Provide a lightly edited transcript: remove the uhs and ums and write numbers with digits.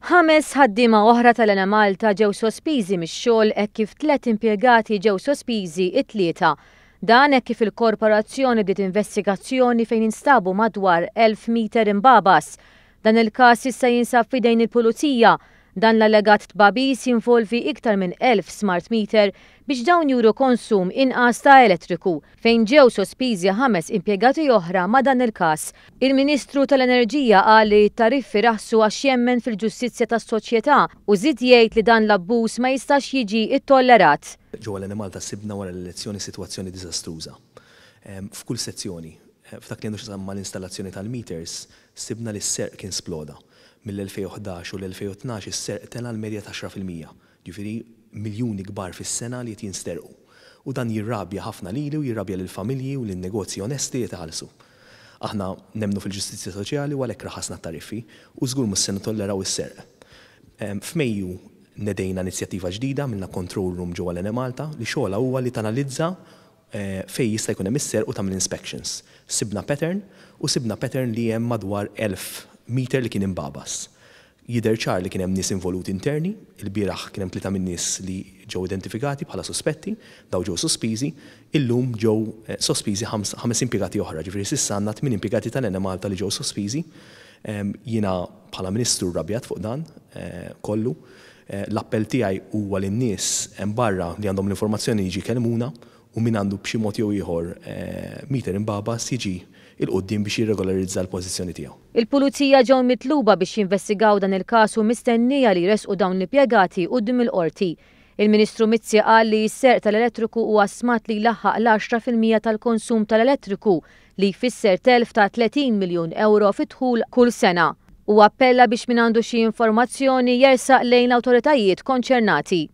Ħames ħaddiema oħra tal-Enemalta ġew sospiżi mix-xogħol hekk kif tliet impjegati ġew sospiżi t-Tlieta. Dan hekk kif il-korporazzjoni bdiet investigazzjoni fejn instabu madwar 1,000 meter imbagħbas. Dan il-każ issa jinsab f'idejn il-Pulizija. Dan l-allegat tbagħbis jinvolvi iktar minn 1,000 smart meter biex dawn juru konsum inqas ta' elettriku, fejn ġew sospiżi ħames impjegati oħra ma' dan il-każ. Il-Ministru tal-Enerġija qal li t-tariffi raħsu għax jemmen fil-ġustizzja tas-soċjetà u żied jgħid li dan l-abbuż ma jistax jiġi ttollerat. Ġewwa l-Enemalta sibna wara l-elezzjoni sitwazzjoni diżastruża. F'kull sezzjoni. F'dak li għandu x'jaqsam mal-installazzjoni tal-meters, Sibna li s-serq kien sploda. Mill-2011 u l-2012 is-serq tela' l-medja t'10%, ġifieri miljuni kbar fis-sena li qed jinsterqu. U dan jirrabja ħafna lili u jirrabja lill-familji u lin-negozji onesti li qed iħallsu. Aħna nemmnu fil-ġustizzja soċjali u għalhekk raħasna t-tariffi u żgur mhux se nittolleraw is-serq. F'Mejju nedejna inizjattiva ġdida, għamilna control room ġewwa l-Enemalta li xogħolha huwa li tanalizza fejn jista' jkun hemm is-serq u tagħmel inspections. Sibna pattern u sibna pattern li hemm madwar 1,000 meter li kien imbagħbas. Jidher ċar li kien hemm nies involuti interni, ilbieraħ kien hemm tlieta min-nies li ġew identifikati bħala suspetti, dawn ġew sospiżi, illum ġew sospiżi ħames impjegati oħra, ġifieri s'issa għandna tmien impjegati tal-Enemalta li ġew sospiżi. Jiena bħala Ministru rrabjat fuq dan kollu. L-appell tiegħi huwa lin-nies hemm barra li għandhom l-informazzjoni jiġi jkellmuna u min għandu b'xi mod jew ieħor meter imbagħbas jiġi 'l quddiem biex jirregolarizza l-pożizzjoni tiegħu. Il-Pulizija ġew mitluba biex jinvestigaw dan il-każ u mistennija li jressqu dawn l-impjegati quddiem il-Qorti. Il-Ministru Mizzi qal li s-serq tal-elettriku huwa stmat li jlaħħaq l-10% tal-konsum tal-elettriku li jfisser telf ta' 30 miljun ewro fid-dħul kull sena. Huwa appella biex min għandu xi informazzjoni jersaq lejn l-awtoritajiet konċernati.